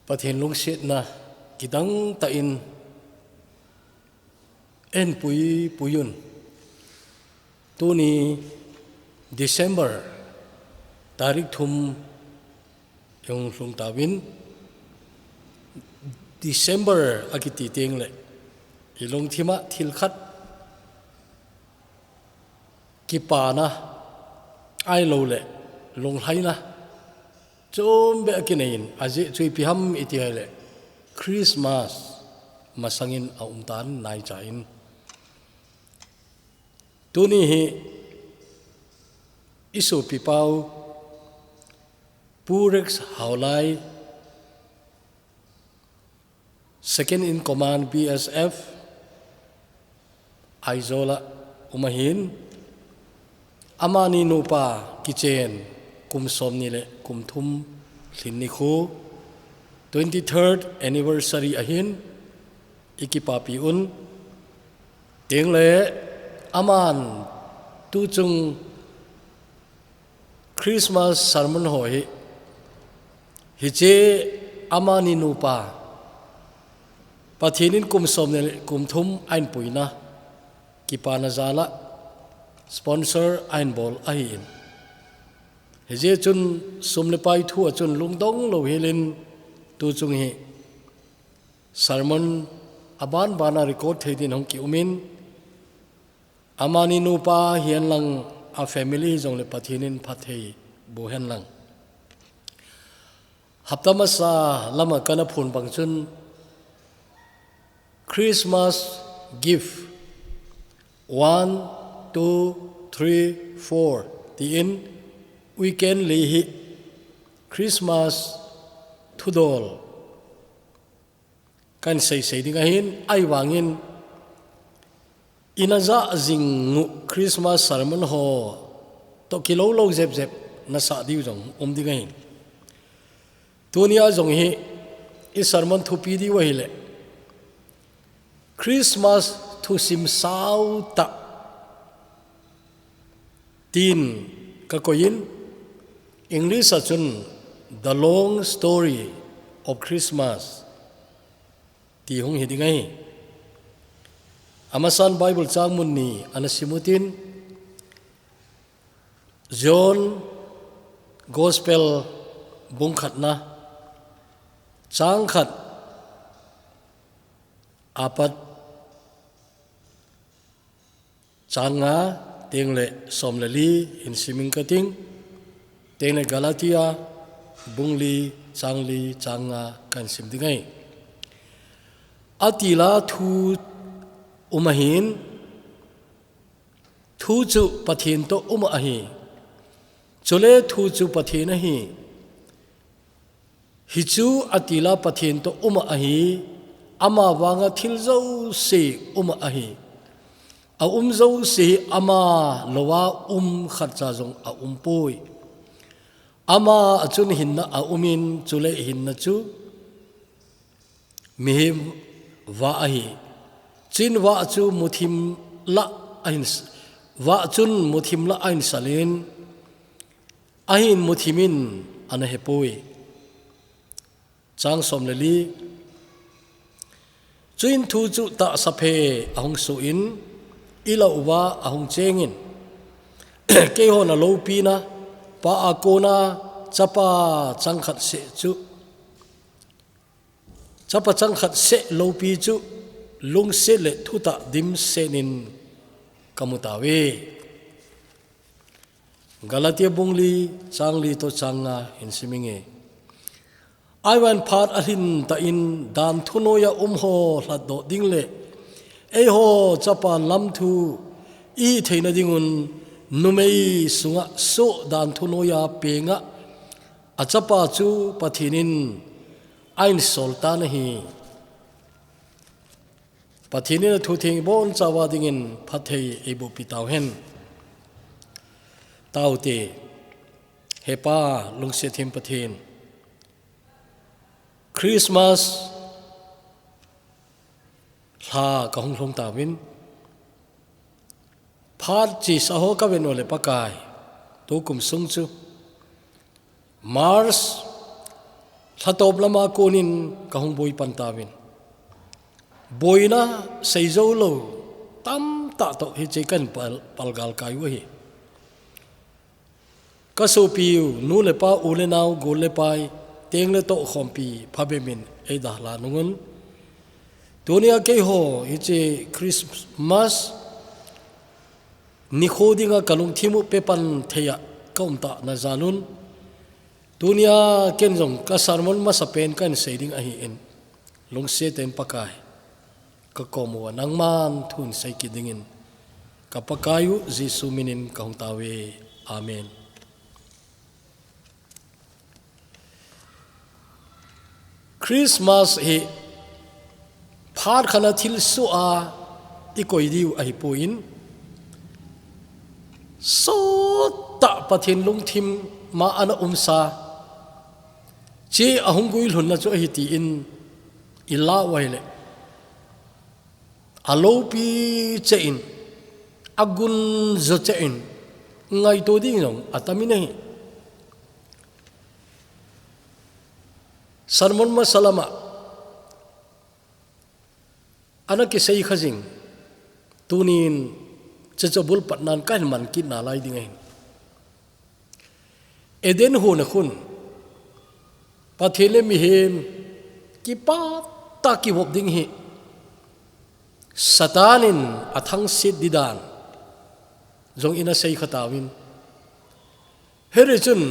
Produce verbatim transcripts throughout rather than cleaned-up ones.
Pathen lungsetna kidang tah in eipui pui un. Tuni December tarik thum eihung lhung tauvin, December akiti teng le ilungthim a thil khat kipana ahilou le lunglhaina chom beh akinei in, ajeh chu ipi ham iti ahile Christmas masangin aum tan naicha in. Tuni hi isopipau Pu Rex Haolai, Second in Command B S F, Aizawl a um ahin, amani nupa kichen kum somni le kum thum lhin nikho, twenty-third anniversary ahin, ikipapi un. Tengle aman tuchung Christmas sermon ho hi, hiche amani nupa, Pathen in kum somni le kum thum ahinpuina, kipana jal a sponsor ahinbol ahin. Hijeh chun sum le pai thu a chun lungdong louhel in tuchung hi sermon aban bana record thei din hung kium in, amani nupa hihen lang a family jongle Pathen in phatthei boh hen lang. Hapta masa lama kana phon bang chun Christmas gift one, two, three, four tiin weekend li hi Christmas thudol kahin seisei ding ahin, ahivangin ina ja jing u Christmas sermon ho toh kilou lou jep jep nasah diu jong um ding ahin. Tunia jong hi i sermon thupi diu ahile Christmas thusim sao tah tin kakoi in, English a chun The Long Story of Christmas ti hung hi ding ahi. Amasan Bible chang mun ni ana sim utin, John Gospel bung khatna, chang khat apat chang nga, tengle som le li hin sim ing kating, tengle Galatia bung li, chang li, chang nga kahin sim ding ahi. Atila thu um ahin, thu chu Pathen toh um ahi. Chule thu chu Pathen ahi. Hichu atila Pathen toh um ahi, ama vanga thil jouse um ahi. A um jouse hi ama louva um khatcha jong aumpoi. Ama a chun hinna aum in, chule hinna chu mihem vah ahi. Chuin vah chu muthim lah ahin s-, vah chun muthim lah ahin salin, ahin muthim in ana hepoi. Chang som le li. Chuin thu chu tahsa phe ahung soh in, ilah uva ahung chengin, keihon aloupina, Pa a kona Chapa changkhat seh chu, Chapa changkhat seh loupi chu lungset le thutah dimset in kamu tauve. Galatia bung li, chang li toh chang nga hin sim inge. Ahivangin phat alhin tah in dan thu noiya um ho lhatdoh ding le eiho chapa lam thu ihi theina dingun numei sunga soh dan thu noiya penga a chapa chu Pathen in ahin sol tan ahi. Pathen in athu theng ibonchauva dingin phatthei eiboh pi tauhen. Taute, Hepa lungset them Pathen. Christmas lha kahung lhung tauvin, phat chesa ho kaven u le Pakai, tukum sung chu March Thatop lama konin ka hung boi pan tauvin. Boina sei zo lo tamtah toh hiche kan pal, palgal kai u ahi. Ka sopiu, nu le pa, u le nau, gol le pai, teng le toh khompi phabemin ei dahla nungun. Tunia keiho hiche Christmas nikho dinga ka lungthim u pepan thei a ka um tah na jal un. Tunia ken jong ka sermon masapen kan sei ding ahin. Lungsetin Pakai, ka kom uva nangman thu sei kit dingin ka Pakai u Jesu minin ka hung tao e. Amen. Christmas hi phat khat a thilsoh a i koi diu ahi poi, sot tah Pathen lungthim ma ana umsa, hiche a hung guilhunna chu ahi tin i la u ahile, a lopi cheh in, a gunzo cheh in ngaito ding jong atam in ahi. Sermon masa lama ana kisei kha jing, tunin hiche chu abul patnan ka hin man kit nalai ding ahin. Eden huona khun Pathen le mihem kipah tah a kivop ding hi Satan in athangset ding dan jong ina sei kha tauvin. Hiti chun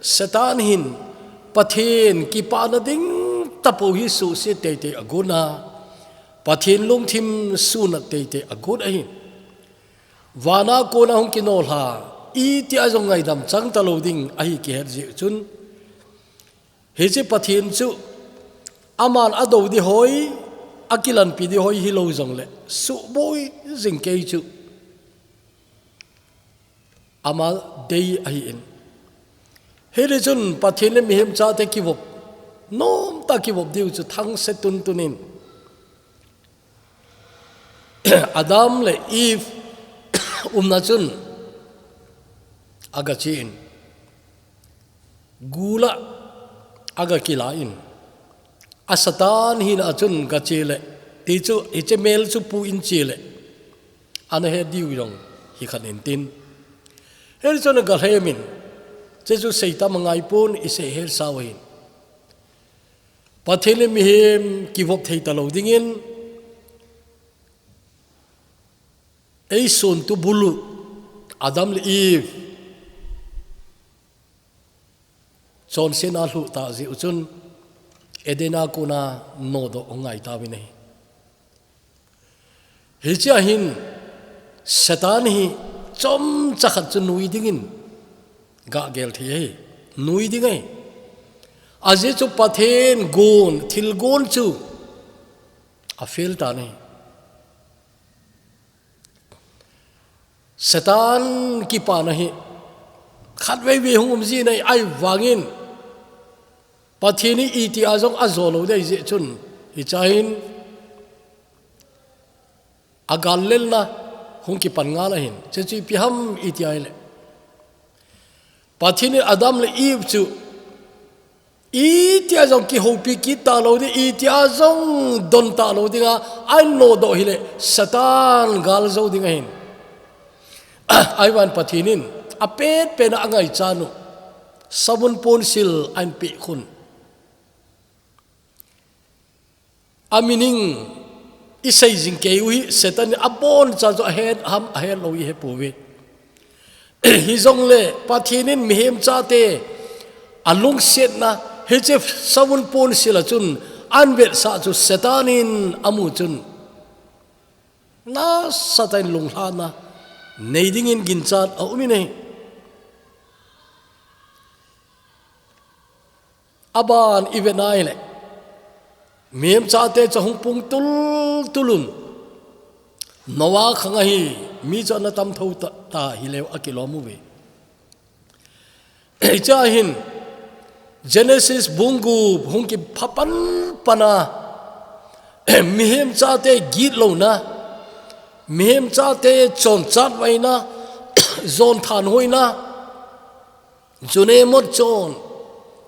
Satan hin Pathen kipana ding tapou hi suhset teitei agot a, Pathen lungthim sunat teitei agot ahin. Vana kona hung kinolha, itia jong ngaidam chang talou ding ahi kihet jeh chun, hiche Pathen chu aman ado ding hoi, akilanpi ding hoi hilou jongle, suboi jing kei chu ama dei ahin. Hiti chun Pathen le mihem chate kivop, nomtah kivop diu chu thangse tuntun in, Adam le Eve umna chun aga che in, gul a aga kila in, a Satan hina a chun ga che le, ti chu hiche mel chu pu in che le, ana het diu jong hi khat in tin. Hiti chun aga lhem in, hiche chu seitam angai pon, i seihet sau ahin. Pathen le mihem kivop thei talou dingin, eisontu bul u Adam le Eve chonsetna alhuh tah jeh u chun Eden a kona nodoh angai tauvin ahi. Hiche a hin Satan hi chomcha khat chu nui dingin gah gel thei ahi, nui ding ahi. Ajeh chu Pathen gon, thil gon chu a fail tan ahi. Satan kipana hi khatvei vei hung um jin ahi, ahivangin Pathen hi itia jong ajo lou ding ahi jeh chun, hiche a hin a gal lelna hung kipan ngal ahin. Hiche chu ipi ham itia ahile, Pathen in Adam le Eve chu itia jong kihoupi kit talou ding, itia jong don talou dinga ahin nodoh hile, Satan gal jou ding ahin. Ahivangin Pathen in apetpet a angaichat u savun ponsil ahin peh khun, a meaning i sei jing kei u hi, Satan in aboncha chu ahet ham ahet lou i hepouve. Hijongle Pathen in mihem chate alungsetna hiche savun ponsil a chun ahin vetsah chu Satan in amu chun nasatah in lunglhahna nei dingin ginchat aum in ahi. Aban i vet nai le, mihem chate chu ahung pung tultul un. Noah khang a hi mi chu ana tam tho ta, ta hileu akilom uve. Hiche a hin Genesis bung gup hung kiphapan pan a, mihem chate gitlouna, mihem chate chonchatvaina, jon thanhoina, Chun Amos chun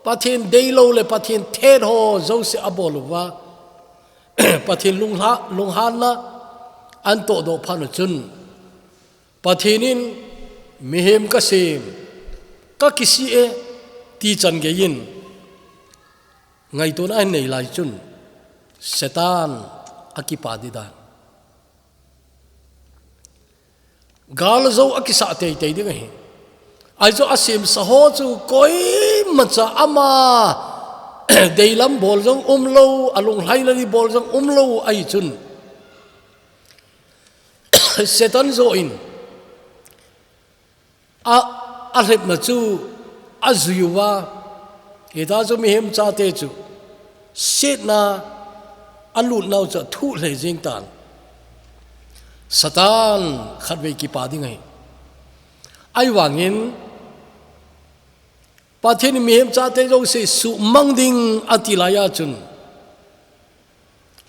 Pathen deilou le Pathen thet ho jouse abol uva, Pathen lungha-, lunghanna anatoh doh phat u chun, Pathen in mihem kasem, kakisih e, ti chan geiyin ngaitona anei lai chun, Satan akipa ding dan. Gal jo akisah teitei ding ahi. Ahi chu asemsa ho chu koimacha ama deilam bol jong umlou, alunglhaina ding bol jong umlou ahi chun, Satan jo in a, alhepna chu ajui uva, hita chu mihem chate chu setna alutnau chu athuh lheh jeng tan. Satan khatvei kipa ding ahi. Ahivangin Pathen in mihem chate jouse suhmang ding ati laiya chun,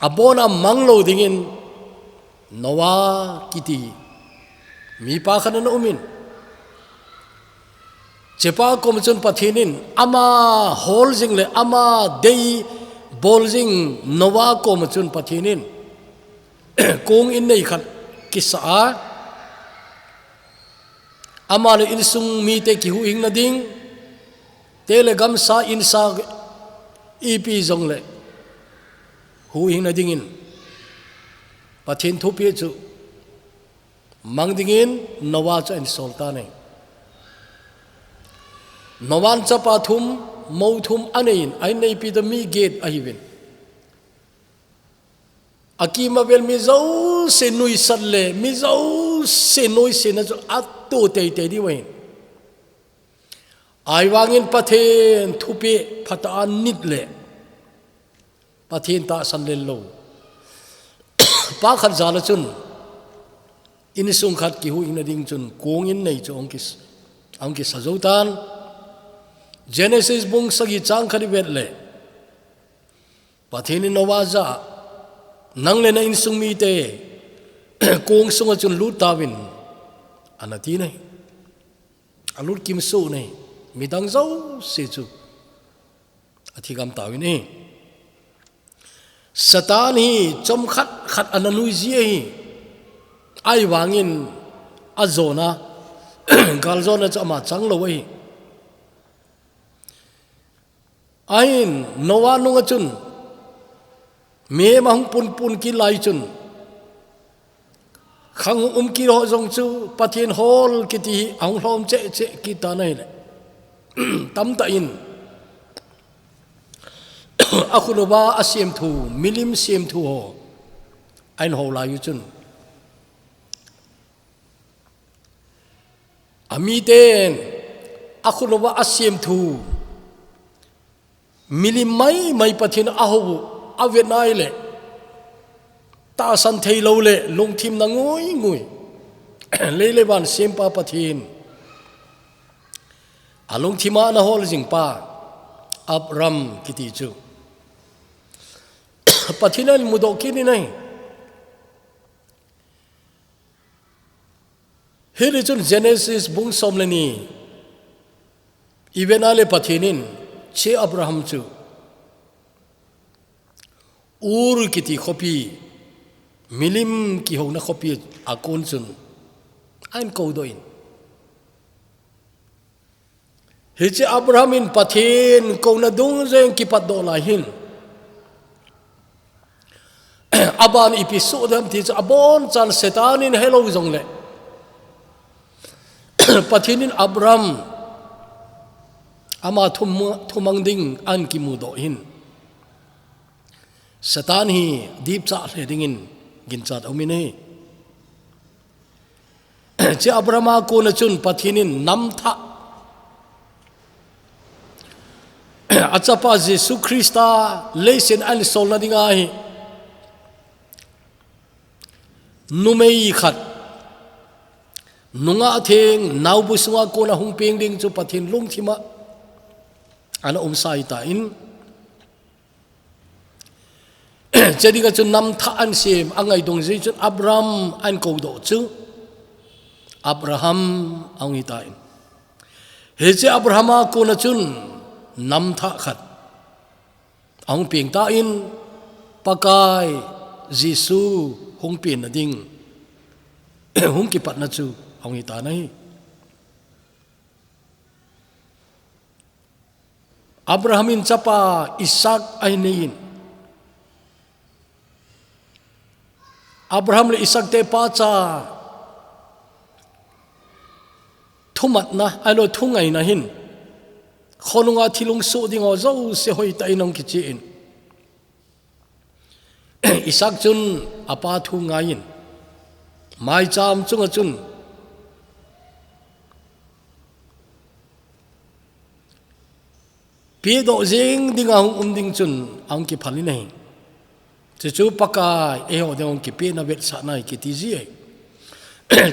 abona manglou dingin Noah kiti mipa khat ana umin, chepa koma chun Pathen in ama hol jing le ama dei bol jing Noah koma chun Pathen in kong in nei khat kisa a, ama le insung mite kihuhhingna ding, te le gamsa insa ipi jongle huhhingna dingin Pathen thupeh chu mang dingin Noah chu ahin sol tan ahi. Noah in chapa thum, mou thum aneiyin, ahin neipi toh mi get ahiuvin. Akima vel mi jouse nuisat le, mi jouse noisena chu ato teitei diu ahin. Ahivangin Pathen thupeh phatah a nit le, Pathen tahsan lel lou pa khat jal a chun, insung khat kihuhhingna ding chun kong in nei chu ahung kis-, ahung kisa jou tan. Genesis bung sagi chang khat ivet le, Pathen in Noah jah a, nang le na insung mite kong sunga chun lut tauvin, ana ti ahi. Alut kimsoh ahi. Midang jouse chu athi gam tauvin ahi. Satan hi chomkhat khat ana nuiji ahi. Ahivangin ajona, galjona chu ama chang lou ahi. Ahin Noah nunga chun mihem ahung punpun kit lai chun, khang hung um kit ho jong chu Pathen hol kiti hi ahung lhom cheh cheh kit tan ahile, tamtah in akhut uva asemthu, milim semthu ho ahin hou lai u chun, amiten akhut uva asemthu, milim maimai Pathen ahou u avet nai le, tahsan theilou le lungthim na ngui ngui, lei le van sempa Pathen, alungthim a ana hol jing pa, Abram kiti chu Pathen in ahin mudoh kit in ahi. Hiti chun Genesis bung som le ni ivet nai le Pathen in hiche Abraham chu Ur kiti khopi, milim kihouna khopi a kon chun ahin koudoh in. Hiche Abraham in Pathen kouna dungjui in kipatdoh lai hin, aban ipi soh dem ti chu abonchan Satan in helou jongle, Pathen in Abraham ama thum-, thumang ding ahin kimudoh hin, Satan hi dipcha lheh dingin ginchat aum in ahi. Hiche Abraham a kona chun Pathen in nam thah, achapa Jesu Christa leiset a ahin solna dinga hi, numei khat, nungah theng, naobu sunga kona hung peng ding chu Pathen lungthim a ana umsa ahitan, hiche dinga chu nam thah ahin sem, angaidong jeh chun Abraham ahin koudoh chu Abraham ahung hitan. Hiche Abraham a kona chun nam thah khat ahung peng tan, Pakai Jesu hung penna ding, hung kipatna chu ahung hi tan ahi. Abraham in chapa Isaac ahin nei in, Abraham le Isaac te pacha thumatna, ahilou thungaina hin, khonunga thil hung soh ding ho jouse hoitah in ahung kichen. Isaac chun apa thu ngaiyin, maicham chunga chun pedoh jeng dinga hung um ding chun ahung kiphal in ahi. Chuchu Pakai eiho ding hung kipehna vetsahna ahi kiti ji ahi.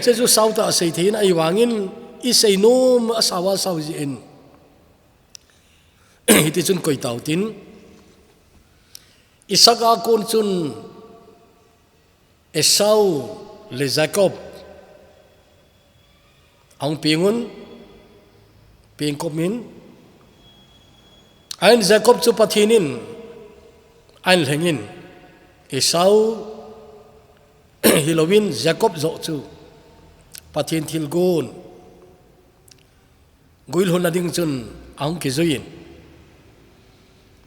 Chuchu sautah a sei thei in ahi vangin, i seinom a sao a sao jin, hiti chun koi tau tin, Isaac a kon chun Esau le Jacob ahung peng un, pengkop in, ahin Jacob chu Pathen in ahin lheng in, Esau hilouvin Jacob joh chu Pathen thilgon guilhunna ding chun ahung kijuiyin.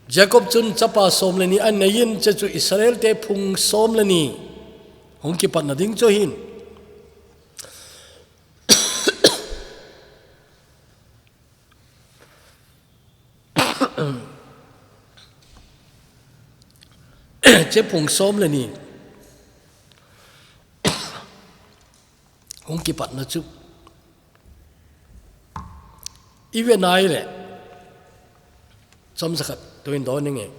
Jacob chun chapa som le ni ahin neiyin, chuchu Israel te phung som le ni hung kipatna ding chu ahin. Che phung som le ni hung kipatna chu i ve nai le, chomcha khat tuin don inge.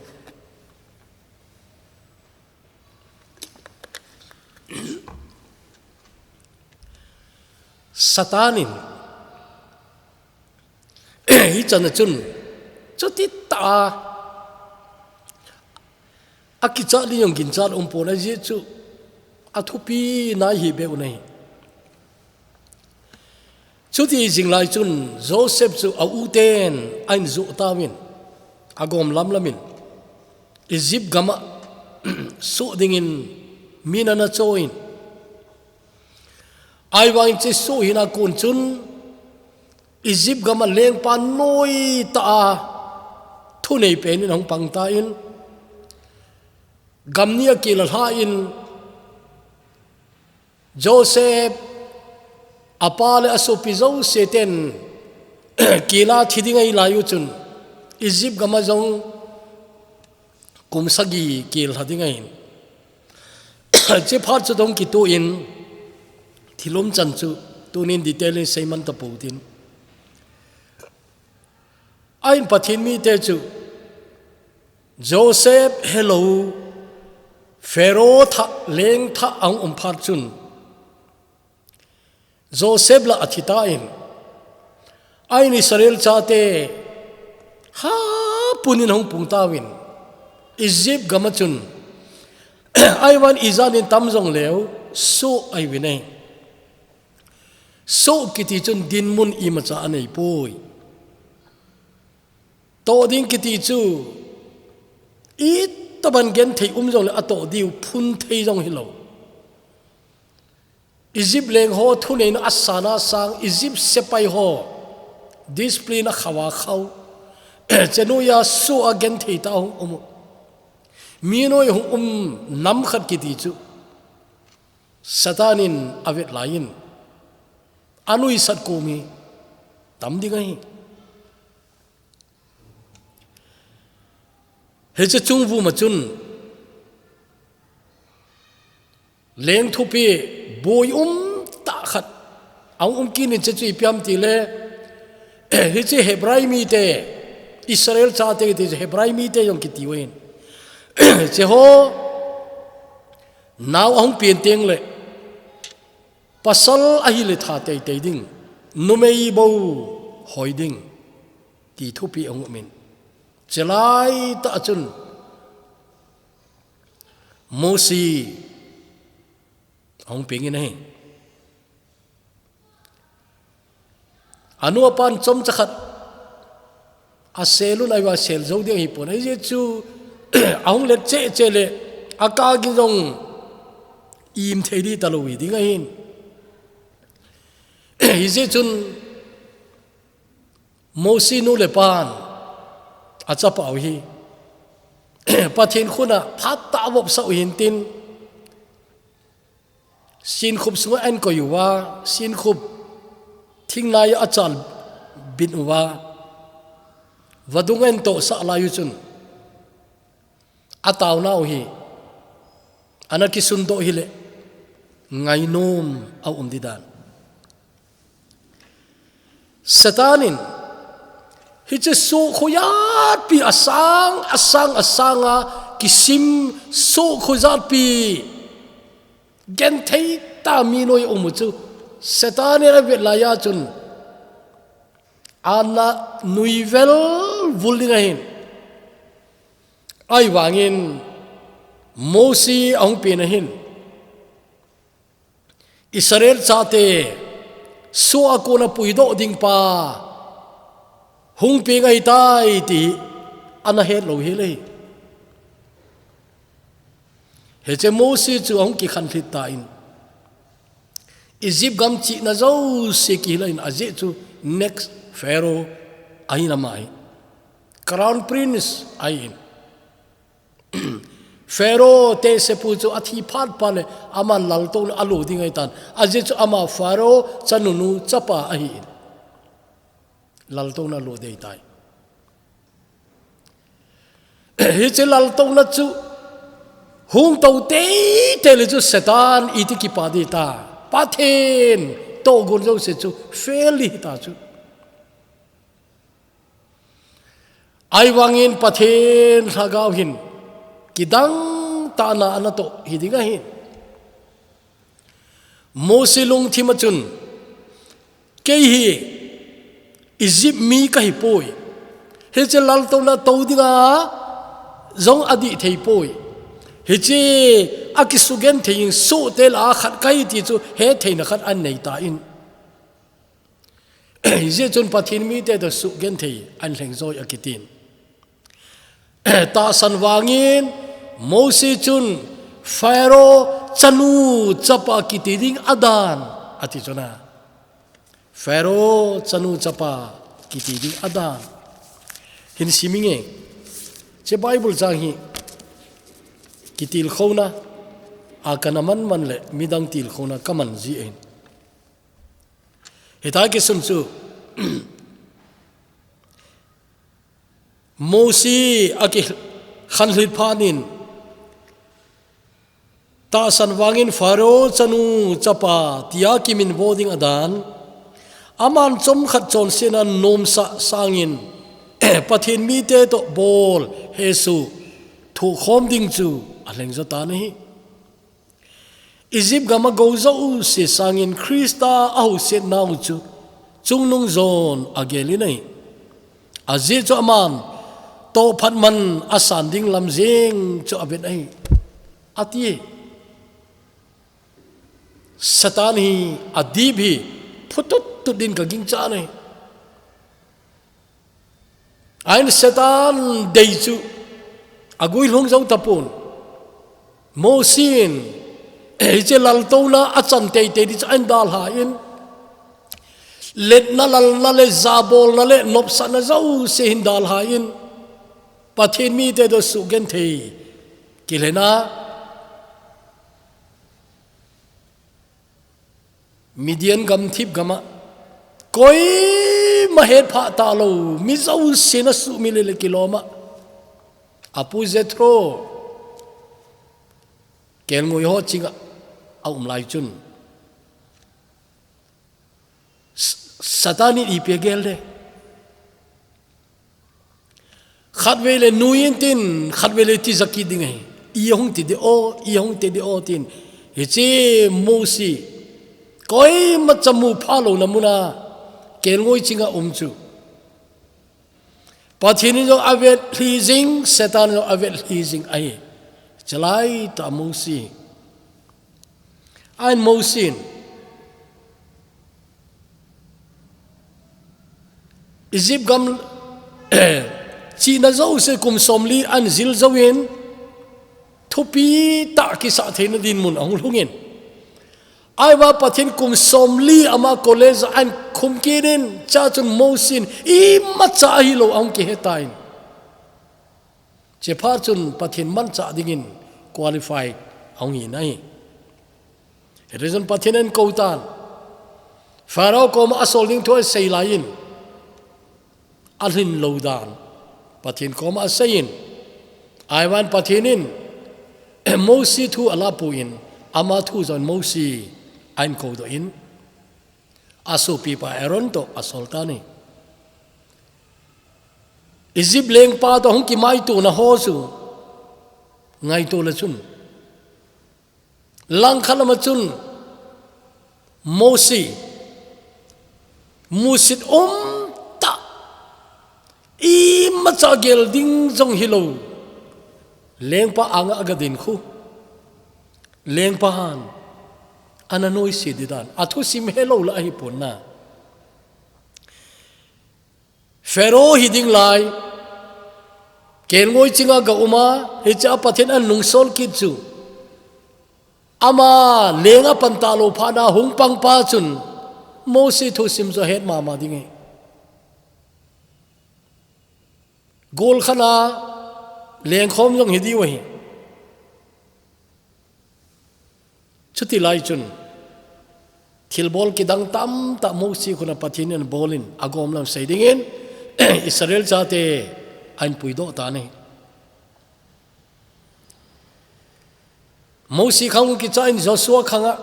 Satan in hichan a chun chuti tah a, akichat ding jong ginchat umpon, ajeh chu athupi nai hi beh u ahi. Chuti jing lai chun Joseph chu a u ten ahin joh tauvin, agom lamlam in, Egypt gam a soh dingin min ana choiyin, ahivangin che soh hina kon chun Egypt gam a lengpa noitah a thunei pen in ahung pang tan, gam ni a kel a lha in, Joseph, apa le asopi jouse ten kel a thi ding ahi lai u chun, Egypt gam a jong kum sagi kel lha ding ahin. Che phat chu dong kituh in, thil umchan chu tunin detail in seiman tapou tin. Ahin Pathen mite chu Joseph helou Pharaoh thah, leng thah ahung um phat chun, Joseph la athi tan, ahin Israel chate hapun in ahung pung tauvin, Egypt gam a chun, ahivangin ijat in tam jong leu, soh ahiuvin ahi. Soh kiti chun dinmun imacha anei poi. Toh ding kiti chu, itobang genthei um jongle atoh diu phun thei jong hilou. Egypt leng ho thuneina asan a sang, Egypt sepai ho discipline akhau a khau. Chenu a soh a genthei tah a hung um. Mi noi hung um nam khat kiti chu Satan in avet laiyin, anuisat kom hi tam ding ahi. Hiche chung vum a chun leng thupi boi um tah khat ahung um kit in, che chu ipi ham tile, hiche Hebrai mite, Israel chate kiti chu Hebrai mite jong kiti uvin. Che ho nao ahung pen teng le, pasal ahile tha teitei ding, numei bou hoi ding, ti thupi ahung um in. Che lai tah a chun Mosi ahung peng in ahi. Anu apan chomcha khat Asel un ahi vang sel jou ding ahipon. Hijeh chun ahung let cheh cheh le akagin jong im thei di talou hi ding ahin. Hijeh chun Mosi nu le pan achapa u hi Pathen khut a phat tah a vopsah u hintin, sinkhup sunga ahin koi uva, sinkhup thingnai a achalbit uva, vadung ahin tohsah lai u chun ataona u hi ana kisundoh hile ngainom a um di dan. Satan in hiche soh khoijatpi asang, asang, asang a kisim soh khoijatpi genthei tah mi noi a um u chu Satan in avet lai a chun ana nui velvul ding ahin. Ahivangin Mosi ahung pen ahin. Israel chate soh a kona puidoh ding pa hung peng ahitai ti ana het lou hel e. Hiche Mosi chu ahung kikhanlhit tan, Egypt gam chihna jouse kihil in, ajeh chu next Pharaoh ahin ama hi. Crown Prince ahin. Pharaoh tehsepu chu athi phat phat le aman laltouna alo ding ahitan. Ajeh chu ama Pharaoh chanunu chapa ahin. Laltouna alo ding ahitai. Hiche laltouna chu hung to teitei le chu Satan iti kipa ding ta. Pathen tohgon jouse chu fail ding hita chu. Ahivangin Pathen Lhagao hin kidang tahna ana toh hi ding ahin. Mosi lungthim a chun, kei hi Egypt mi kahi poi. Hiche laltouna to dinga jong adih thei poi. Hiche akisugenthei in sohte lah a khat kahi ti chu hetheina khat anei tan. Hijeh chun Pathen mite toh sugenthei ahin lheng joi akitin. Tahsan vangin Mosi chun Pharaoh chanu chapa kiti ding adan ati chuna. Pharaoh chanu chapa kiti ding adan. Hin sim inge. Hiche Bible chang hi kitilkhouna a kana man man le midang tilkhouna kaman jeh ahin. Hitia kisun chu Mosi akikhanlhit phat in tahsan vangin Pharaoh chanu chapa tia kiminvo ding adan. Aman chomkhat chonsetna nomsah sangin Pathen mite toh bol hesoh thohkhom ding chu alheng jo tan ahi. Egypt gam a gou jouse sangin Christa ahousetnau chu chungnung jon agel in ahi. Ajeh chu aman tohphat man asan ding lam jeng chu avet ahi, ati. Satan hi adip hi phutut tut din kagingchan ahi. Ahin Satan dei chu aguilhung jou tapon. Mosi in hiche laltouna achan teitei ding chu ahin dalhan, letna, lalna le jabolna le nopsahna jouse ahin dalhan, Pathen mite toh sugenthei kilhena Midian gamthip gam a, koima hetphah talou mi jousen asuhmil le kilom a, apu Jethro kelngoi ho ching a aum lai chun, Satan in ipi agel de. Khatvei le nui intin, khatvei le tija kit ding ahi. I ahung ti de o, i ahung ti de o tin. Hiche Mosi, koima cha mu phah louna mun a, kelngoi ching a um chu, Pathen in jong avet lhi jing, Satan in jong avet lhi jing ahi. Chalai ta Mosi. Ahin Mosi in Egypt gam chihna jouse kum somli ahin jil jouin, thupi tah kisah theina dinmun ahung lhungin. Ahivangin Pathen kum somli ama college a ahin khum kit in, chua chun Mosi in imacha ahilou ahung kihetan. Chuphat chun Pathen manchah dingin qualify ahung hi nai. Hiti chun Pathen in akou tan. Pharaoh koma asol ding thu asei laiyin, alhin lou dan Pathen koma aseiyin, ahivangin Pathen in Mosi thu alahpui in, ama thu jong Mosi ahin koudoh in, asopipa Aaron toh asol tan ahi. Egypt lengpa toh hung kimaitona ho chu ngaito le chun, langkhat lama chun Mosi, musit umtah, imacha gel ding jong hilou, lengpa anga aga ding khu, lengpan ana noise ding dan, athusim helou lah ahipon na. Pharaoh hi ding lai, kelngoi chinga ga um a, hichea Pathen ahin lungsol kit chu, ama leng apan talou phat na hung pangpa chun Mosi thusim chu ahet mama ding ahi. Golkhat a lengkhom jong hi diu ahi. Chuti lai chun, thilbol kidang tamtah Mosi khut a Pathen in abolin, agom lam sei dingin, Israel chate ahin puidoh tan ahi. Mosi khang kichai in Joshua khang a,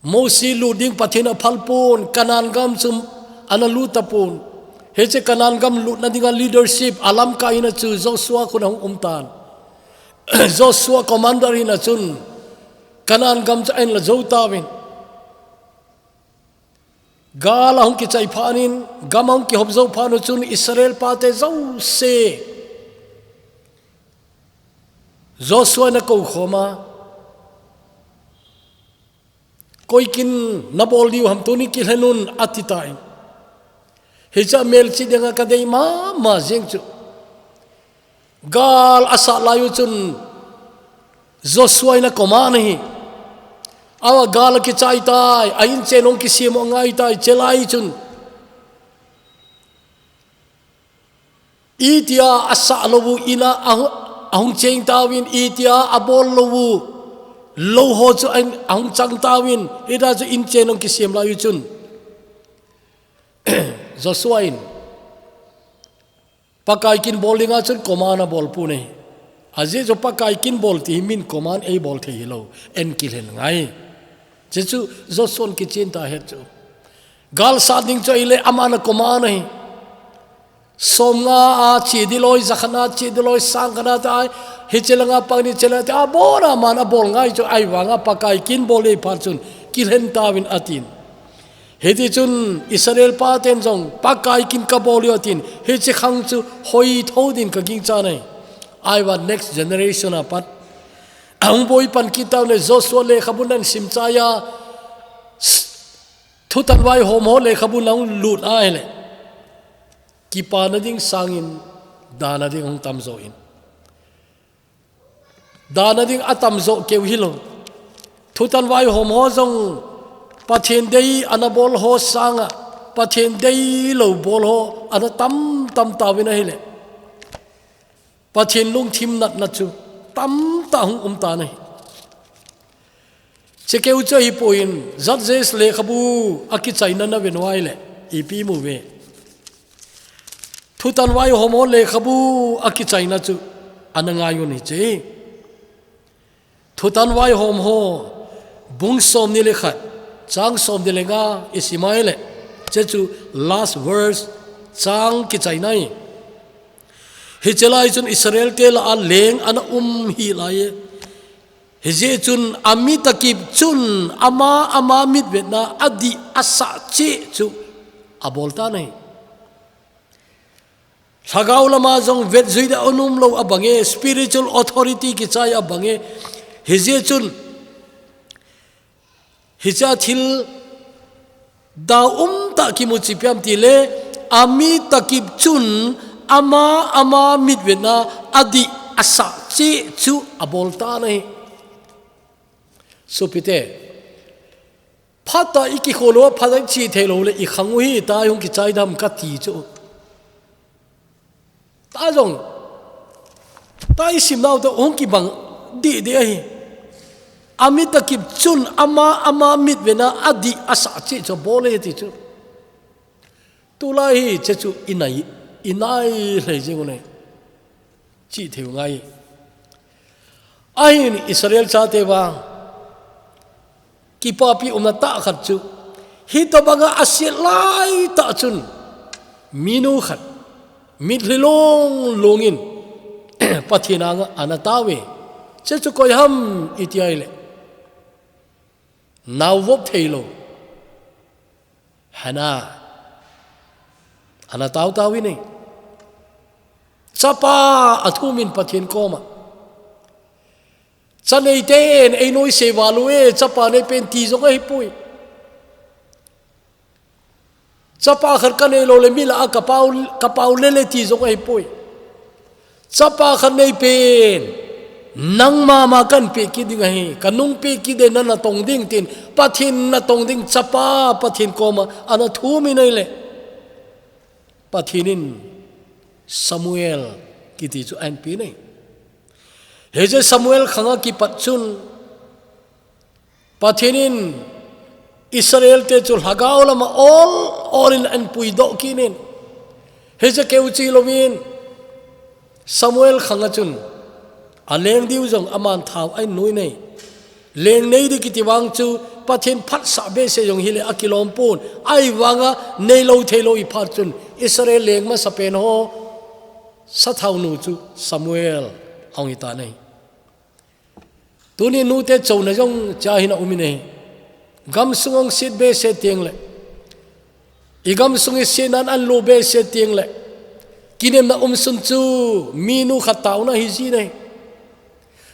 Mosi lut ding Pathen aphal pon, Canaan gam chu ana lut tapon. Hiche Canaan gam lutna dinga leadership, alamkaina chu Joshua khut a hung um tan. Joshua commander hina chun, Canaan gam chu ahin la jou tauvin. Gal ahung kichai phat in, gam ahung kihop jou phat un chun Israel pate jouse Joshua in akou khom a, koi kin nabol diu ham, tuni kilhen un ati tan. Hichea melchih dinga kadei mama jeng chu, gal asat lai u chun Joshua in akou man ahi. Awa gal akichai tai, a inchen hung kisem u angai tai, chulai chun itia asah lou u in a ahu-, ahung cheng tauvin, itia abol lou u lou ho chu ahin, ahung chang tauvin, hita chu inchen hung kisem lai u chun Joshua in Pakai kin bol dinga chun command abol pon ahi. Ajeh chu Pakai kin bol ti hi min command eibol thei hilou, eikilhen ngai. Hiche chu Joshua in kichen ta het chu. Gal sat ding chu ahile aman a command ahi. Somnga a che ding loi, jakhat na che ding loi, sangkhat na ta ahi. Hiche langa pang ding, hiche langa ta ahi, abon a aman abol ngai chu ahivanga Pakai kin bol ding phat chun kilhen tauvin atin. Hiti chun Israel paten jong Pakai kin kabol u atin, hiche khang chu hoithou din kagingchan ahi. Ahivang next generation a pat ahung boi pan kit tauvin, Joshua lekhabu nahin sim chai a, thutan vaihom ho lekhabu nahung lut ahile, kipana ding sangin dana ding ahung tam jo in. Dana ding atam jo keu hilou. Thutan vaihom ho jong Pathen dei ana bol ho sanga Pathen deilou bol ho ana tam tam tauvin ahile, Pathen lungthim natna chu tamtah hung um tan ahi. Hiche keu chu ahipoi, Judges lekhabu akichaina naven u ahile ipi imu uve? Thutan vaihom ho lekhabu akichaina chu ana ngai un hiche. Thutan vaihom ho bung somni le khat, chang somni le nga isim ahile, hiche chu last verse, chang kichaina ahi. Hiche lai chun Israel te lah a leng ana um hih lai e. Hijeh chun amit akip chun ama, ama mitvetna adih asah cheh chu abol tan ahi. Lhagao lama jong vetjui ding aum lou abang e, spiritual authority kichai abang e. Hijeh chun hiche thil Dau umtah kimu chu ipi ham itile, a mi takip chun ama, ama mitvetna adih asah cheh chu abol tan ahi. Sopite, phatah i kikhol uva, phatah i chih thei lou le i khang u hi, tua hi hung kichai dem kati chu. Tua jong, tua i simnau toh hung kibang deh deh ahi. A mi takip chun ama, ama mitvetna adih asah cheh chu abol e ti chu. Tulai hi hiche chu i nai, i nai lheh jing u ahi. Chih thei u ngai. Ahin Israel chate vang kipapi umna tah khat chu, hitobanga aset laitah chun, minu khat, mitlhi long long in, Pathen anga ana tao e. Hiche chu koi ham iti ahile, nao vop thei lou Hannah ana tao tao in ahi. Chapa athum in Pathen koma. Cha neiten ei noise val u e, chapa nei pen ti jong ahipoi. Chapa khat ka nei lou le mi lah a ka pao, ka pao lele ti jong ahipoi. Chapa khat nei pen, nangma ma kahin peh kit ding ahi, ka nung peh kit ding, na natong ding tin, Pathen natong ding chapa Pathen koma ana thum in ahile, Pathen in Samuel kiti chu ahin pe in ahi. Hiche Samuel khang a kipat chun, Pathen in Israel te chu lhagao lama ol ol in ahin puidoh kit in, hiche keu cheh louvin, Samuel khang a chun, aleng diu jong aman thao ahin nu in ahi. Leng nei ding kiti vang chu Pathen phatsah behseh jong hile akilom pon, ahivanga nei lou thei lou hi phat chun Israel leng masapen ho sathao nu chu Samuel ahung hi tan ahi. Tuni nute chouna jong hiche a hin aum in ahi. Gamsung ahung set behseh teng le, i gamsung i setnan ahin lo behseh teng le, kinemna um sun chu minu khat taona ahi jin ahi.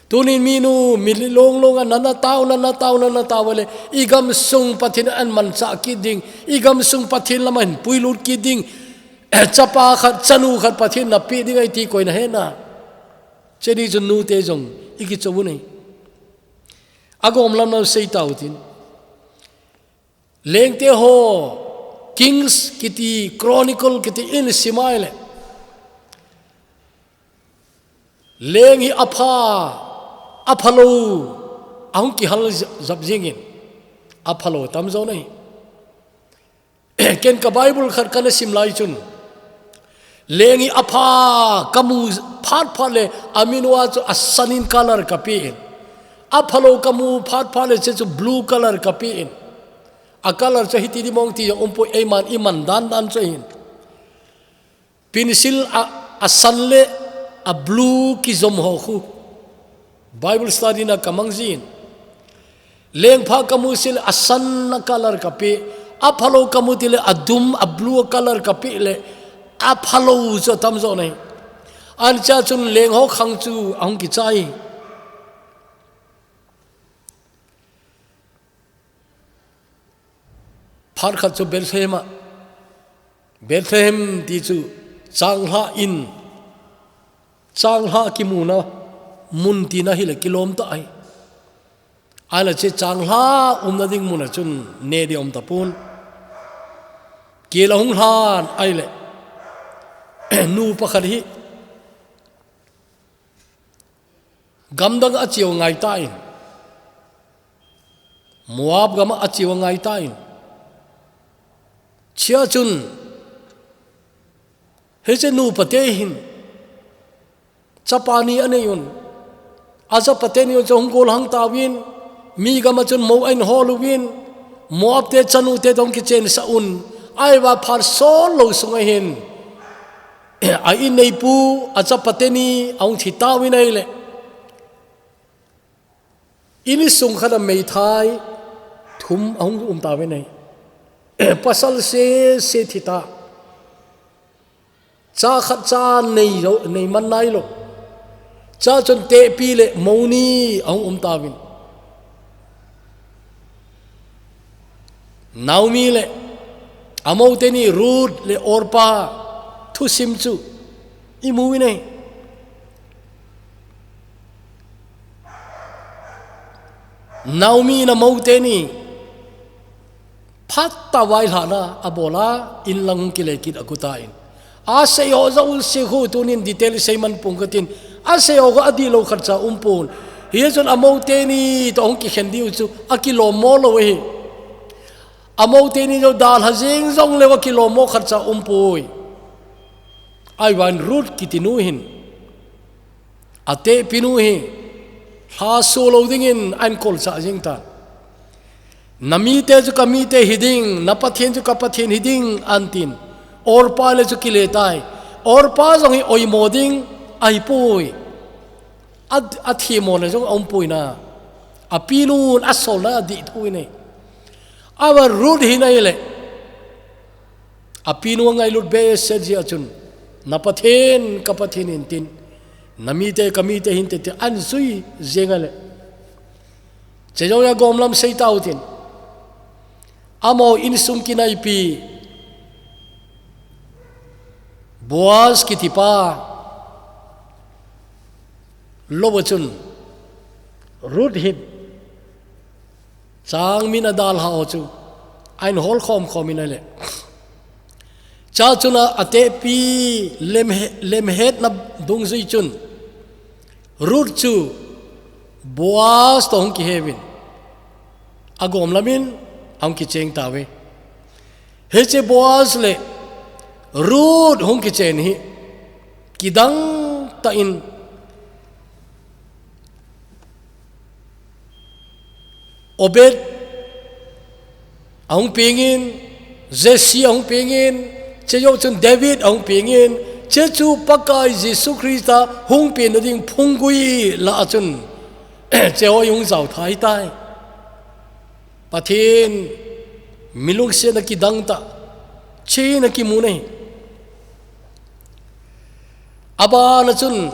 Tuni minu mitlhi long long a nana tao, nana tao, nana tao le, i gamsung Pathen in ahin manchah kit ding, i gamsung Pathen lama ahin puilut kit ding, chapa khat, chanu khat Pathen in napeh ding ahi ti koi nahe na. Hiche ni chun nute jong i kichou u ahi. Agom lam lam sei tau tin. Lengte ho, Kings kiti, Chronicle kiti in sim a ahile, leng hi apha, aphalou, ahung kihal jap jing in, aphalou atam jo ahi. Ken ka Bible khat kana sim lai chun, leng hi apha kamu phat phat le, amin uva chu asan in color kape in. Aphalou kamu phat phat le, hiche chu blue color kape in. A color chu hiti di mong ti jong umpoi, eiman iman dan dan chu ahin. Pencil a, asan le ablue kijom ho khu Bible study na kamang jin. Lengpha kamu seh le asan a color kape, aphalou kamu teng le adum ablue color kape le, aphalou chu atam jo ahi. Ancha chun leng ho khang chu ahung kichai. Phat khat chu Bethlehem a, Bethlehem ti chu changlhah in, changlhah kimuna mun tina hile kilom tah ahi. Ahile hiche changlhah umna ding mun a chun neh ding aum tapon. Kel ahung lhan ahile, nupa khat hi gamdang a cheu ngai tan, Moab gam a cheu ngai tan. Hichea chun, hiche nupa te hin chapa ni anei un. Achapa teni u chu hung gollhang tauvin, mi gam a chun mou ahin hol uvin, Moab te chanu te toh hung kichensah un. Ahivang phat sot lou sung ahin, a inneipu, achapa teni ahung thi tauvin ahile, in sung khat a meithai thum ahung um tauvin ahi. Pasal sese thi ta. Cha khat cha nei lou, nei man nailou. Chua chun tehpi le mou ni ahung um tauvin. Naomi le Amaute ni Ruth le Orpah thusim chu i mu in ahi. Naomi in amaute ni phat tah vailhahna a bol a, inlang hung kile kit a kuta in. A sei ho jouse khu tunin detail sei man pung ka tin. A sei ho khu a dih lo khat cha um pon. Hichun amaute ni toh hung kikhen diu chu a kilom mo lo ahi. Amaute ni jong dalha jeng jongleu a kilom mo khat cha um poi. Ahivangin Ruth kiti nu hin, a tehpi nu hi lha suh lo dingin ahin kolchah jeng tan. Na mite chu ka mite hi ding, na Pathen chu ka Pathen hi ding, ahin tin. Orpah le chu kile tai. Orpah jong hi oimo ding ahi poi. A, a themmona jong a um poi na. A pinun a solna a dih thu in ahi. Ahivangin Ruth hin ahile, a pinu a ngailut behseh jeh a chun, na Pathen ka Pathen in tin, na mite ka mite hin te tin, ahin jui jeng ahile, che jong a gom lam sei tau tin. Amaho insung kinaipi Boaz kiti pa lo a chun, Ruth hin chang min a dalha ho chu ahin hol khom khom in ahile, cha chun a, a tehpi lemhe-, lemhetna dungjui chun Ruth chu Boaz toh hung kihe uvin, a gom lamin a hung kicheng tauve. Hiche Boaz le Ruth hung kichen hi kidang tah in, Obed a hung pengin, Jesse a hung pengin, che jou chun David a hung pengin, che chu Pakai Jesu Christa hung penna ding phunggui lah a chun, che ho hi hung jao tha ahitai. Pathen mi lungsetna kidang tah, che in a kimu ahi. Aban a chun,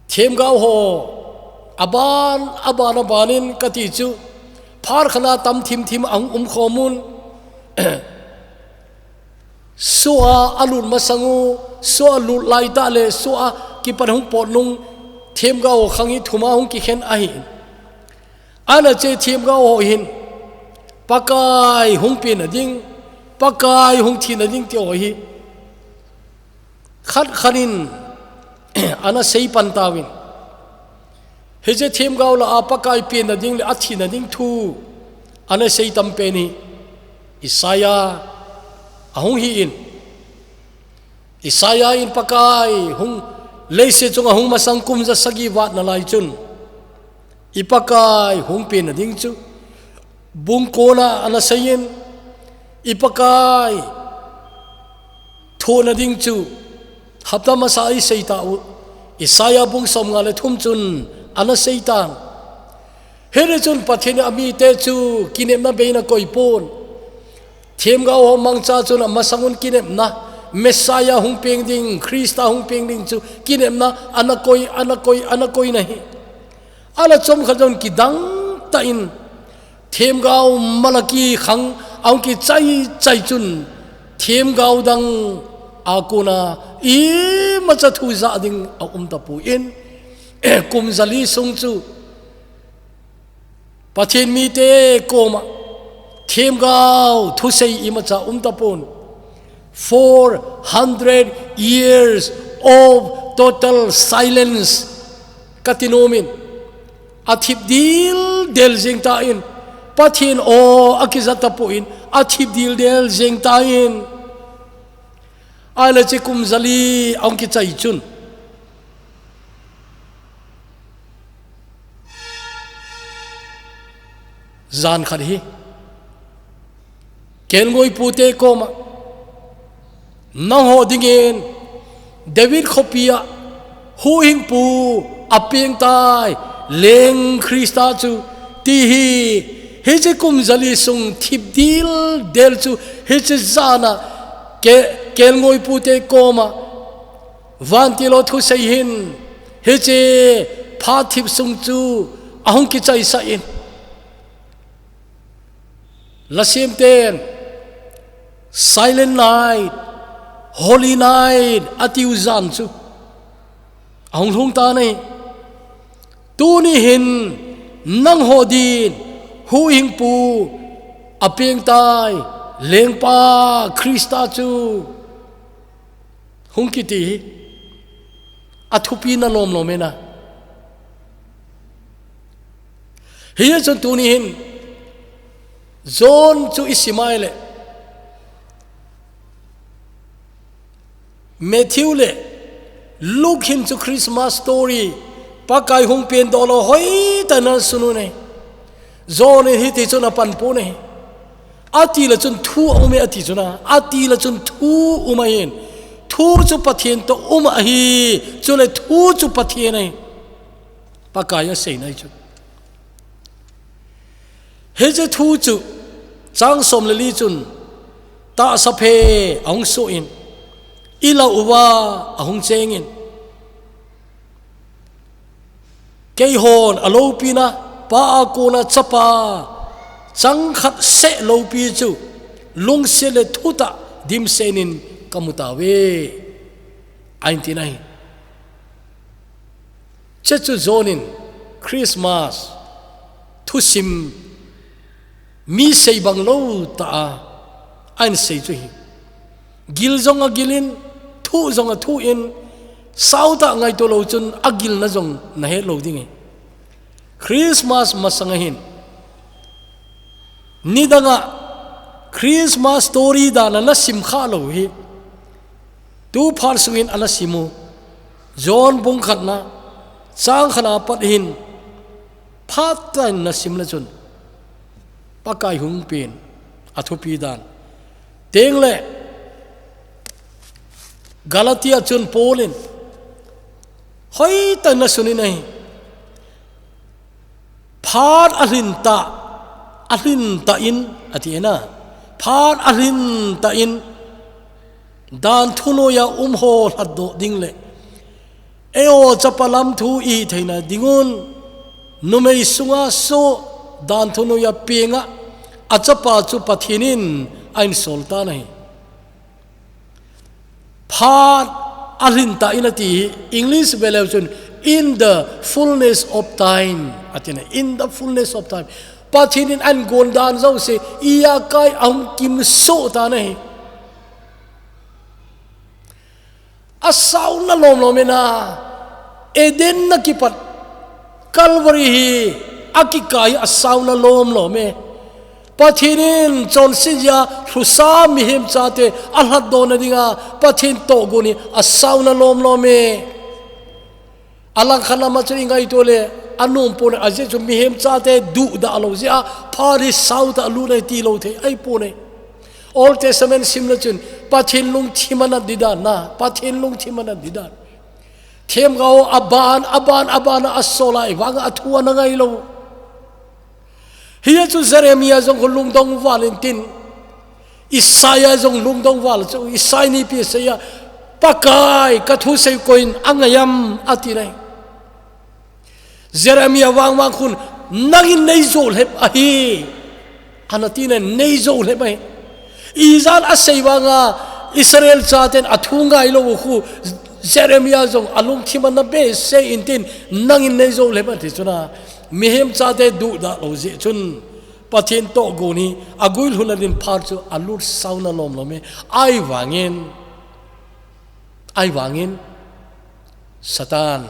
themgao ho, aban, aban, aban in kati chu, phat khat a tam thim thim a hung um khom un. Soh a a lut masang u, soh a lut lai tah le, soh a kipat hung pot nung, themgao ho khang hi thum a hung kikhen ahi. Ana che themgao ho hin, Pakai hung penna ding, Pakai hung thina ding ti ho hi khat khat in ana sei pan tauvin. Hiche themgao lah a Pakai penna ding le a thina ding thu ana sei tam pen hi Isaiah a hung hi in. Isaiah in Pakai hung leiset chunga hung masang kum ja sagi vat na lai chun, i Pakai hung penna ding chu bung ko na ana sei in, i Pakai thohna ding chu hapta masa a i sei tau, Isaiah bung som nga le thum chun ana sei tan. Hiti chun Pathen in a mite chu kinepna bei in a koi pon. Themgao ho mangcha chun a masang un kinepna, Messiah hung peng ding, Christa hung peng ding chu kinepna ana koi, ana koi, ana koi na hi. Ana chomkhat jong kidang tah in, themgao Malachi khang a hung kichai chai chun, themgao dang a kona imacha thu ja ding a um tapon, kum jali sung chu Pathen mite koma themgao thusei imacha um tapon. Four hundred years of total silence. Kati nom in, a thip dildel jeng tan, Pathen aw a kija tapon, a thip dildel jeng tan. Ahile hiche kum jali a hung kichai chun, jan khat hi kelngoi pute koma, nangho dingin David khopi a huhhingpu a peng tai, leng Christa chu, ti hi, hiche kum jali sung thip dildel chu, hiche jan a ke-, kelngoi pute koma vantil ho thusei hin, hiche phat thip sung chu a hung kichaisah in. Lasem ten, Silent night, holy night, atiu jan chu ahung lhung tan ahi. Tuni hin nangho din huhhingpu apengtai, Lengpa Krista chu hung kiti hi athupi na lomlom e na. Hijeh chun tuni hin John chu isim a ahile, Matthew le Luke hin chu Christmas story, Pakai hung pen doh lou hoitah in ana sun u ahi. John in hiti chun apan pon ahi. Ati le chun thu aum e ati chun a, ati le chun thu um ahin. Thu chu Pathen toh um ahi, chule thu chu Pathen ahi. Pakai aseina ahi chu. Hiche thu chu chang som le li chun tahsa phe ahung soh in, ilah uva ahung cheng in, keihon aloupina, Pa a kona Chapa chang khat seh loupi chu lungset le thutah dimset in kamu tauve, ahin tin ahi. Hiche chu John in Christmas thusim mi sei bang lou tah a ahin sei chu ahi. Gil jong agil in, thu jong athu in, sao tah ngaito lou chun agilna jong nahet lou ding ahi. Christmas masang a hin, nidang a Christmas story dan a ana sim kha lou hi, tu phat sung in ana sim u. John bung khatna, chang khatna apat hin, phat tah in ana sim le chun, Pakai hung pen athupi dan. Tengle Galatia chun Paul in hoitah in ana sun in ahi. Phat alhin tah, alhin tah in, ati e na. Phat alhin tah in, dan thunoiya um ho lhatdoh ding le, eiho chapa lam thu ihi theina dingun, numei sunga soh dan thunoiya penga, achapa chu Pathen in ahin sol tan ahi. Phat alhin tah in ati hi, English ve leu chun, "In the fullness of time," ati na, "In the fullness of time." Pathen in ahin gon dan jouse, ijakai ahung kimsoh tan ahi. Asauna lomlom e na, Eden a kipat Calvary hi akikai hi asauna lomlom e. Pathen in chonset jeh a lhusa mihem chate alhatdohna dinga Pathen tohgon hi asauna lomlom e. Alangkhat lam a chu ingaito le anom pon, ajeh chu mihem chate duhdah lou jeh a phat hi sao tah a lut ahi ti lou thei ahipon e. Old Testament sim le chun Pathen lungthim ana di dan na, Pathen lungthim ana di dan. Themgao aban, aban, aban a asol a, ahivanga athu ana ngai lou. Hia chu Jeremiah jong khu lungdong val in tin, Isaiah jong lungdong val chu, Isaiah nipi asei a, "Pakai, ka thusei koiyin angai am?" ati nai. Jeremiah vangvang khun, "Nangin nei jou lhep ahi," ana ti nai, nei jou lhep ahi. Ijat asei vanga Israel chaten athu ngai lou u khu, Jeremiah jong alungthim ana behseh in tin, "Nangin nei jou lhep," ati chun a, mihem chate duhdah lou jeh chun, Pathen tohgon hi aguilhunna din phat chu alut sauna lomlom e. Ahivangin, ahivangin, Satan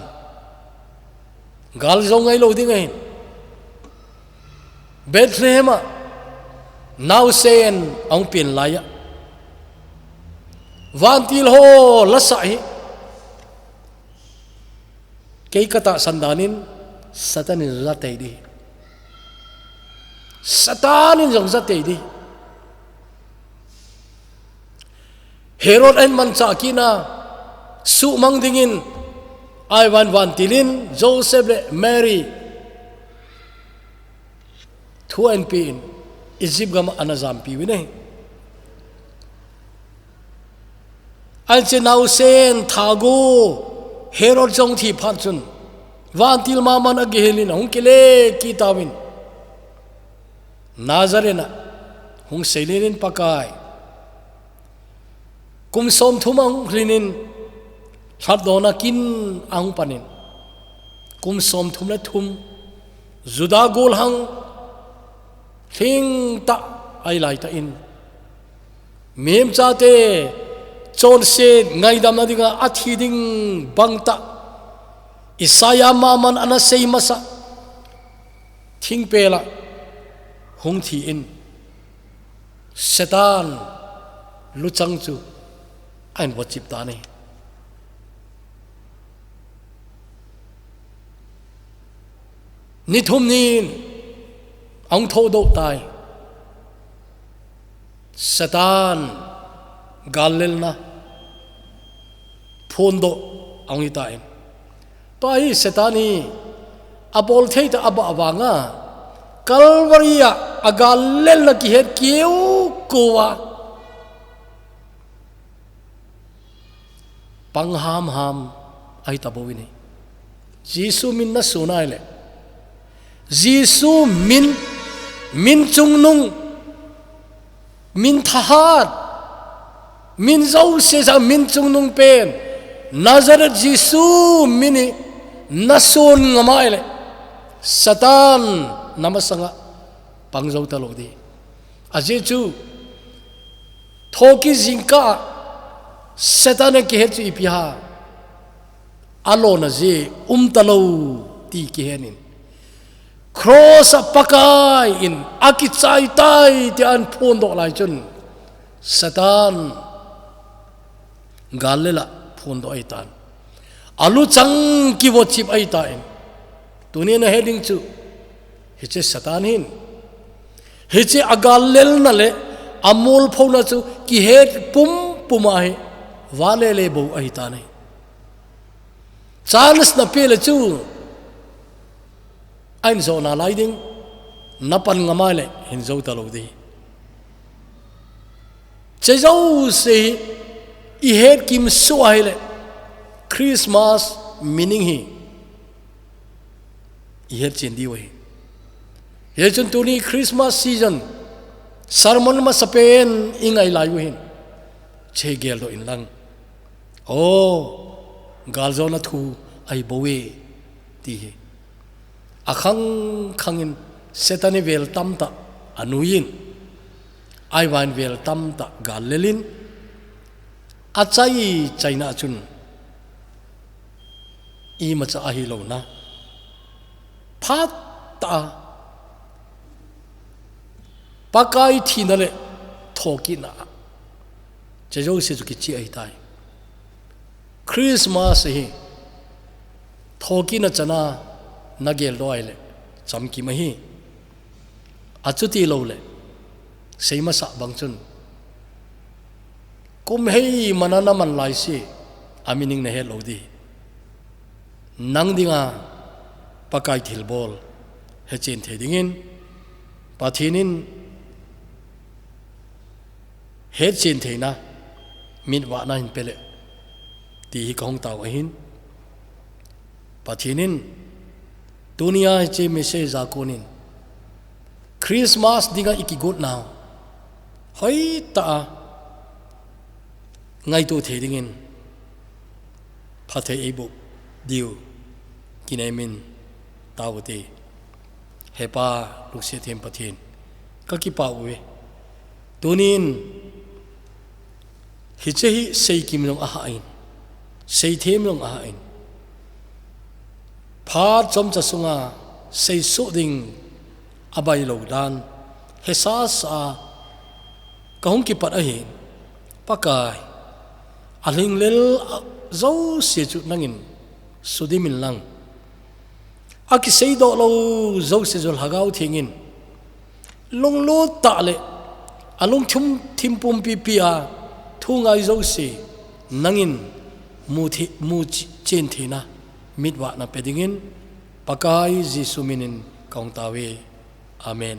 gal jou ngai lou ding ahin. Bethlehem a naosen ahung pen lai a, vantil ho lasah hi kei ka tahsan dan in Satan in jong ja tei di. Satan in jong ja tei di. Herod ahin manchah kit na, suhmang dingin, ahivangin vantil in Joseph le Mary thu ahin pe in, Egypt gam a ana jampi uvin ahi. Ahin che naosen tha go, Herod jong thi phat chun, vantil maman agihil in ahung kile kit tauvin, Nazareth a hung seilen in, "Pakai, Kum somthum ahung lhinin, lhatdohna kin ahung panin, kum somthum le thum, Juda golhang lhingtah ahi laitah in, mihem chate chonset ngaidamna dinga athi ding bangtah, Isaiah maman ana sei masa thingpel ah hung thi in, Satan luchang chu ahin vochip tan ahi. Ni thum nin ahung thodoh tai. Satan gallelna phondoh ahung hi tan. Tua hi Satan hi abol thei tah a abah vanga, Calvary ah agallelna kihet keu keu a pang hamham ahi tabou in ahi. Jesu min nason ahile, Jesu min, min chungnung, min thahat, min jouse sanga min chungnung pen Nazareth Jesu min hi nason ngam ahile, Satan namasanga pang jou talou ding. Ajeh chu, thokit jingkah a Satan in akihet chu ipi ham, alona jeh um talou ti kihen in, cross ah Pakai in akichai tai tia ahin phondoh lai chun, Satan gallel ah phondoh ahi tan. Aluchang kivochip ahi tan. Tunin ahe ding chu, hiche Satan hin, hiche agallelna le amolphona chu kihet pumpum ahi, vale le bou ahi tan ahi. Chance napeh le chu, ahin jo nalai ding, napan ngam ahile hin jou talou ding. Hiche jouse hi ihet kimsuh ahile, Christmas meaning hi ihet chen diu ahi. Hichun tuni Christmas season sermon masapen ingai lai u hin, hiche geldoh inlang, o, galjona thu ahi bou e, ti hi. Akhang khangin Satan hi vel tamtah anuiyin, ahivangin vel tamtah gallelin, achai chaina chun imacha ahilouna, phat tah a Pakai thina le thokitna, hiche jouse chu kichai ahitai. Christmas hi thokitna chana nageldoh ahile chamkim ahi. Achuti loule, sei masa bang chun, kum hei mana naman laise, a meaning nahet lou ding. Nang dinga Pakai thilbol hechen thei dingin, Pathen in hetchen theina mitvahna hin pele, ti hi kahung tao ahin. Pathen in tunia hiche message a konin Christmas dinga ikigotnau hoitah a ngaito thei dingin phatthei eiboh diu kineimin taovute. He Pa, lungset them Pathen, kakipah uve. Tunin hiche hi seikim jong ahah in, seithem jong ahah in, phat chomcha sunga seisoh ding abailou dan hesasa a kahung kipat ahin, Pakai, alhinglel jouse chu nangin sudim inlang, akiseidoh lou jouse chu Lhagao Theng in lunglut tah le alungthim thim pumpipia thu ngai jouse nangin mu thi-, mu ch-, chen theina mitvahna pe dingin Pakai Jesu minin kahung taove. Amen.